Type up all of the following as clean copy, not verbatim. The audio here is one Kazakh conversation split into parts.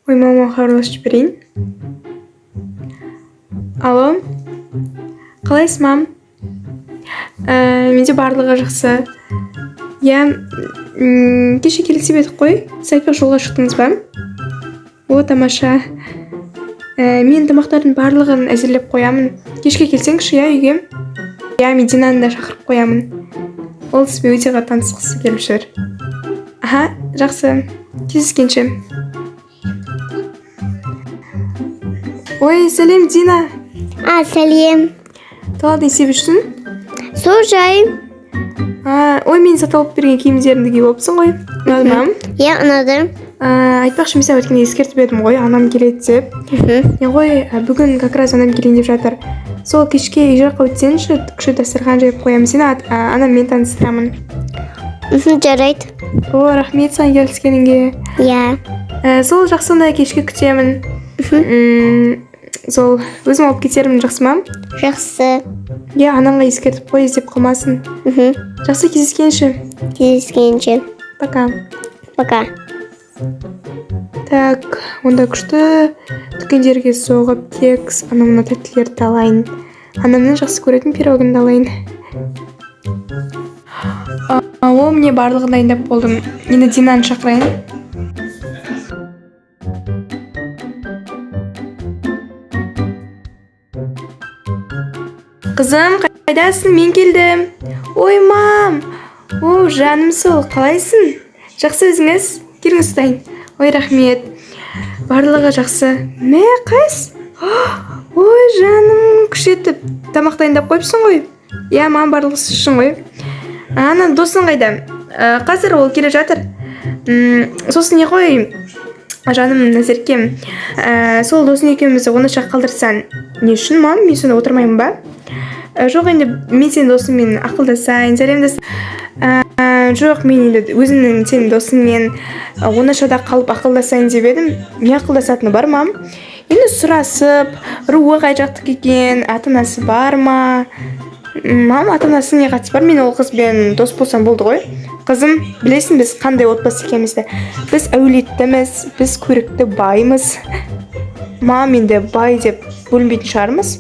Ой, мамама хабарласып жіберейін. Алло, қалайсыз, мам? Менде барлығы жақсы. Иә, кеше келісіп едік қой. Сіз айтпақшы, жолға шықтыңыз ба? О, тамаша. Мен тамақтардың барлығын әзірлеп қоямын. Кешке келсеңізші, иә, үйге. Иә, мен Динаны да шақырып қоямын. Ол сізбен өте қатты танысқысы келіп жүр. Аха, жақсы. Кездескенше. Ой, сәлем, Дина. А, сәлем. Талады не істеп жүрсің? Сол жай. А, ой, мен сатып алып берген киімдеріңді киіп алыпсың ғой. Ұнады ма? Иә, ұнады. Айтпақшы, мен саған өткенде ескертіп едім ғой, анам келеді деп. Не ғой, бүгін как раз анам келейін деп жатыр. Сол кешке үй жаққа өтсеңші, күшті дастархан жайып қоямын. Сені анаммен таныстырамын. Жарайды. О, рахмет саған келіскеніңге. Иә. Сол жақсы, онда кешке күтемін. Сол өзім алып кетермін, жақсы ма? Жақсы. Иә, анаңға ескертіп қой, іздеп қалмасын. Жақсы, кездескенше. Кездескенше. Пока. Пока. Так, онда күшті дүкендерге соғып, кекс, анау мынау тәттілерді алайын. Анамның жақсы көретін пирогын да алайын. О, міне, барлығын дайындап болдым. Енді Динаны шақырайын. Қызым, қайдасың? Мен келдім. Ой, мам! О, жаным сол, қалайсың? Жақсы, өзіңіз? Келіңіз, ұстайын. Ой, рахмет. Барлығы жақсы. Мә, қайсы? Ой, жаным, күшейтіп тамақ дайындап қойыпсың ғой. Иә, мам, барлығы сіз үшін ғой. Ана досың қайда? Қазір ол келе жатыр. Сосын не ғой, жаным Назерке, сол досың екеумізді оңаша қалдырсаң. Не үшін, мам? Мен сонда отырмаймын ба? Жоқ, енді мен сенің досыңмен ақылдасайын, сәлемдес. Жоқ, мен енді өзімнің сенің досыңмен оңашада қалып ақылдасайын деп едім. Не ақылдасатыны бар, мам? Енді сұрасып, руы қай жақтікі екен, ата-анасы бар ма? Мам, ата-анасы не қатысы бар? Мен ол қызбен дос болсам болды ғой. Қызым, білесің біз қандай отбасы екенімізді. Біз әулеттіміз, біз көрікті баймыз. Мам, енді бай деп бөлінбейтін шығармыз.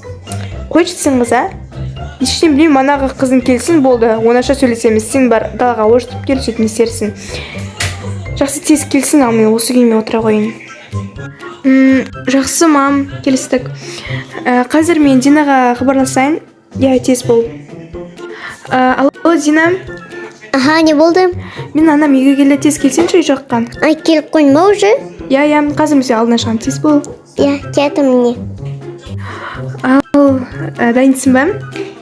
Қойшы сен, қыз, а? Ештеңе білмеймін, манағы қызың келсін болды, оңаша сөйлесеміз. Сен бар, далаға ожытып кел, сөйтіп не істерсің. Жақсы, тез келсін, ал мен осы күйіме отыра қояйын. Жақсы, мам, келістік. Қазір мен Динаға хабарласайын. Иә, тез бол. Алло, Дина. Аха, не болды? Мен анам үйге келді, тез келсеңші үй жаққа. Ай, келіп қойдың ба уже? Иә, иә, қазір мен сені алдына шығамын, тез бол. Иә, келатырмын міне. Ал, дайынсың ба?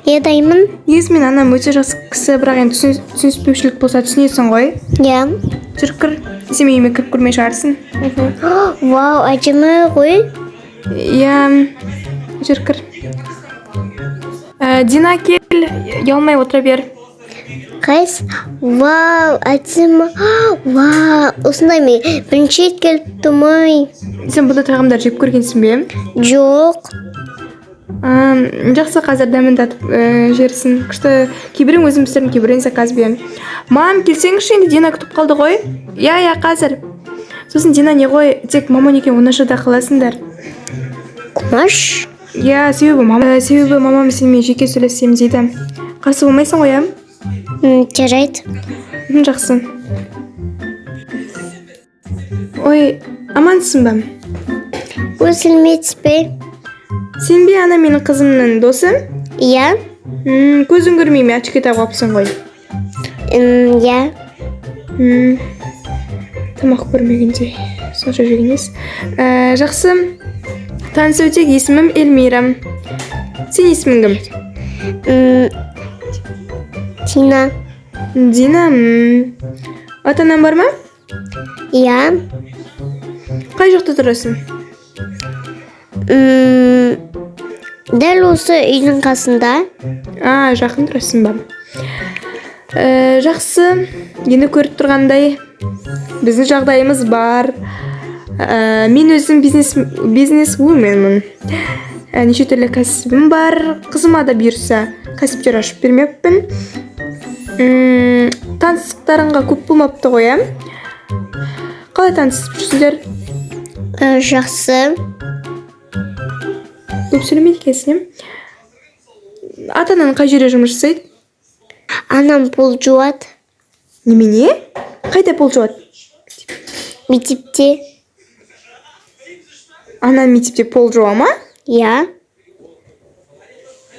Иә, дайынмын. Негізі мен анам өте жақсы кісі, бірақ енді түсініспеушілік болса түсінесің ғой. Иә. Жүр, кір. Сен менің үйіме кіріп көрмей шығарсың. Вау, әдемі ғой. Иә, жүр, кір. Дина, кел, ұялмай отыра бер. Қайсы? Вау, әдемі. Вау, осындай мен бірінші рет келіп тұрмын. Сен бұндай тағамдар жеп көргенсің бе? Жоқ. Жақсы, қазір дәмін татып жерсің. Күшті, кейбіреуін өзім пісірдім, кейбіреуін заказ беремін. Мам, келсеңізші енді, Дина күтіп қалды ғой. Иә, иә, қазір. Сосын, Дина, не ғой, тек маман екеуің оңашада қаласыңдар. Кумаш? Иә, себебі мамам сенімен жеке сөйлессем дейді. Қарсы болмайсың ғой, иә? Жарайды. Жақсы. Ой, амансың ба? Ой, сәлеметсіз бе? Сен бе ана менің қызымның досы? Иә. Көзің көрмей ме, очки тағып алыпсың ғой. Иә. Тамақ көрмегендей, сонша жеген ес. Жақсы, танысып өтейік, есімім Эльмира. Сен есімің кім? Дина. Дина. Ата-анаң бар ма? Иә. Қай жақта тұрасың? Дәл осы үйдің қасында. А, жақын тұрасың ба? Жақсы, енді көріп тұрғандай біздің жағдайымыз бар. Мен өзім бизнес вуменмін. Неше түрлі кәсібім бар. Қызыма да бұйырса кәсіптер ашып бермекпін. Таныстықтарыңға көп болмапты ғой, ә? Қалай танысып жүрсіңдер? Жақсы. Көп сөйлемейді екенсің, иә? Ата анаң қай жерде жұмыс жасайды? Анам пол жуады. Немене? Қайда пол жуады? Мектепте. Анаң мектепте пол жуа ма? Иә.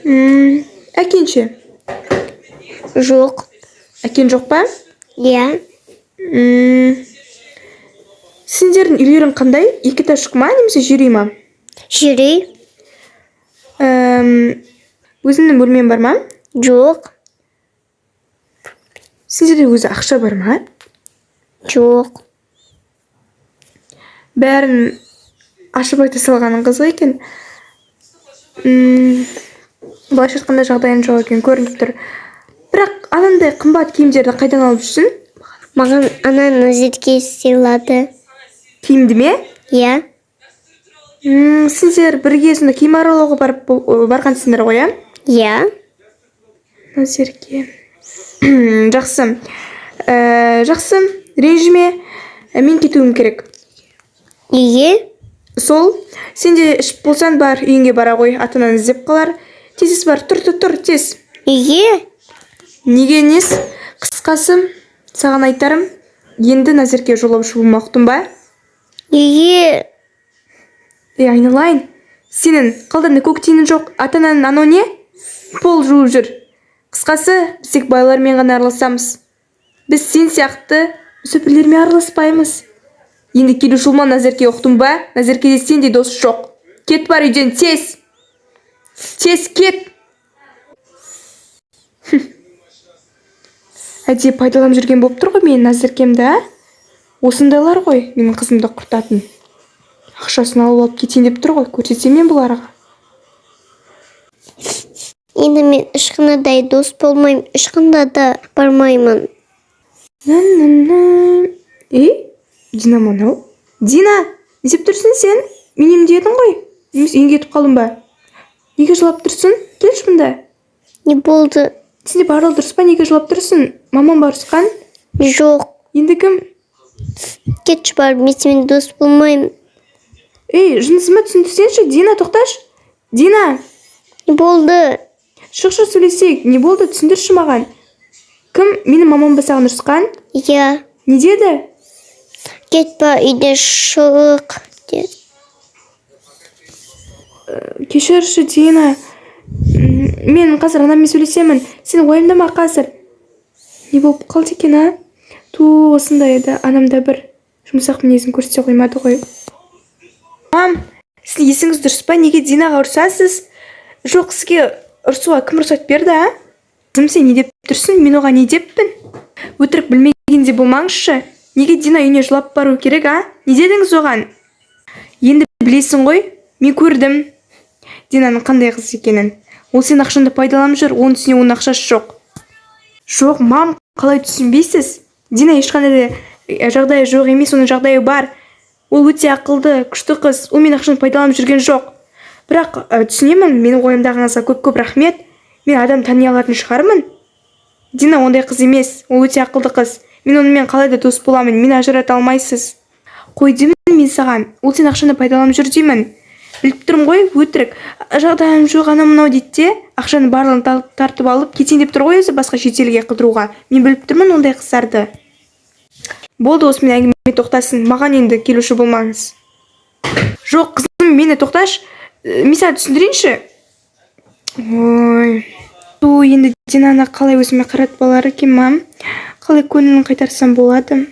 Әкең ше? Жоқ. Әкең жоқ па? Иә. Сендердің үйлерің қандай? Екі этаж ма немесе жер үй ма? Жер үй. Өзіңнің бөлмең бар ма? Жоқ. Сендерде өзі ақша бар ма? Жоқ. Бәрін ашып айта салғаның қызық екен. Былайша айтқанда, жағдайың жоқ екен, көрініп тұр. Бірақ анандай қымбат киімдерді қайдан алып жүрсің? Маған ана Назерке сыйлады. Киімді ме? Иә. Сендер бірге сонда киім аралауға барып барғансыңдар ғой, иә? Иә. Назерке. Жақсы. Жақсы, ренжіме. Мен кетуім керек. Неге? Сол, сен де ішіп болсаң, бар, үйіңе бара ғой, ата анаң іздеп қалар. Тез бар, тұр, тұр, тұр, тез. Неге? Неге нес? Қысқасы, саған айтарым, енді Назерке жолаушы болма, ұқтың ба? Неге? Ей, айналайын, сенің қалтаңда көк тиының жоқ, ата анаң анау не? Пол жуып жүр. Қысқасы, біз тек байлармен ғана араласамыз. Біз сен сияқты мүсәпірлермен араласпаймыз. Енді келуші болма Назерке, ұқтың ба? Назеркеде сендей дос жоқ. Кет, бар үйден, тез! Тез кет! Хм. Әдейі пайдаланып жүрген болып тұр ғой менің Назеркемді, а? Осындайлар ғой менің қызымды құртатын. Ақшасын алып алып кетейін деп тұр ғой, көрсетсем мен бұларға. Енді мен ешқандай дос болмаймын, ешқанда да бармаймын. На-на-на. Ей, Дина мынау. Дина, не істеп тұрсың сен? Мен емде едің ғой. Немесе үйге кетіп қалдың ба? Неге жылап тұрсың? Келші мында. Не болды? Сенде барлығы дұрыс па? Неге жылап тұрсың? Мамам ба ұрысқан? Жоқ. Енді кім? Кетші бар, мен сенімен дос болмаймын. Ей, жындысың ба? Түсіндірсеңші. Дина, тоқташы. Дина, Не болды? шықшы, сөйлесейік. Не болды? Түсіндірші маған. Кім? Менің мамам ба саған ұрысқан? Иә. Не деді? Кет па, үйден шық деді. Кешірші, Дина. Мен қазір анаммен сөйлесемін. Сен уайымдама қазір. Не болып қалды екен, а? Ту, осындай еді. Анам да бір жұмсақ мінезін көрсете қоймады ғой. Мам, сіздің есіңіз дұрыс па? Неге Динаға ұрсасыз? Жоқ, сізге ұрсуға кім рұқсат берді, а? Қызым, сен не деп тұрсың? Мен оған не деппін? Өтірік білмегенде болмаңызшы. Неге Дина үйіне жылап бару керек, а? Не дедіңіз оған? Енді білесің ғой, мен көрдім Динаның қандай қыз екенін. Ол сенің ақшаңды пайдаланып жүр, оның үстіне оның ақшасы жоқ. Жоқ, мам, қалай түсінбейсіз? Дина ешқандай да жағдайы жоқ емес, оның жағдайы бар. Ол өте ақылды, күшті қыз. Ол менің ақшамды пайдаланып жүрген жоқ. Бірақ түсінемін, менің уайымдағаныңызға көп-көп рахмет. Мен адам тани алатын шығармын. Дина ондай қыз емес, ол өте ақылды қыз. Мен онымен қалай да дос боламын, мені ажырата алмайсыз. Қой деймін мен саған, ол сенің ақшаңды пайдаланып жүр деймін. Біліп тұрмын ғой, өтірік. Жағдайым жоқ, анау мынау дейді де, ақшаның барлығын тартып алып, кетейін деп тұр ғой өзі басқа шетелге қыдыруға. Мен біліп тұрмын ондай қыздарды. Болды, осымен әңгіме тоқтасын. Маған енді келуші болмаңыз. Жоқ, қызым, мені тоқташы. Мен саған түсіндірейінші. Ой. Ту, енді Динаны қалай өзіме қаратып алар екен, мам? Қалай көңілін қайтарсам болады?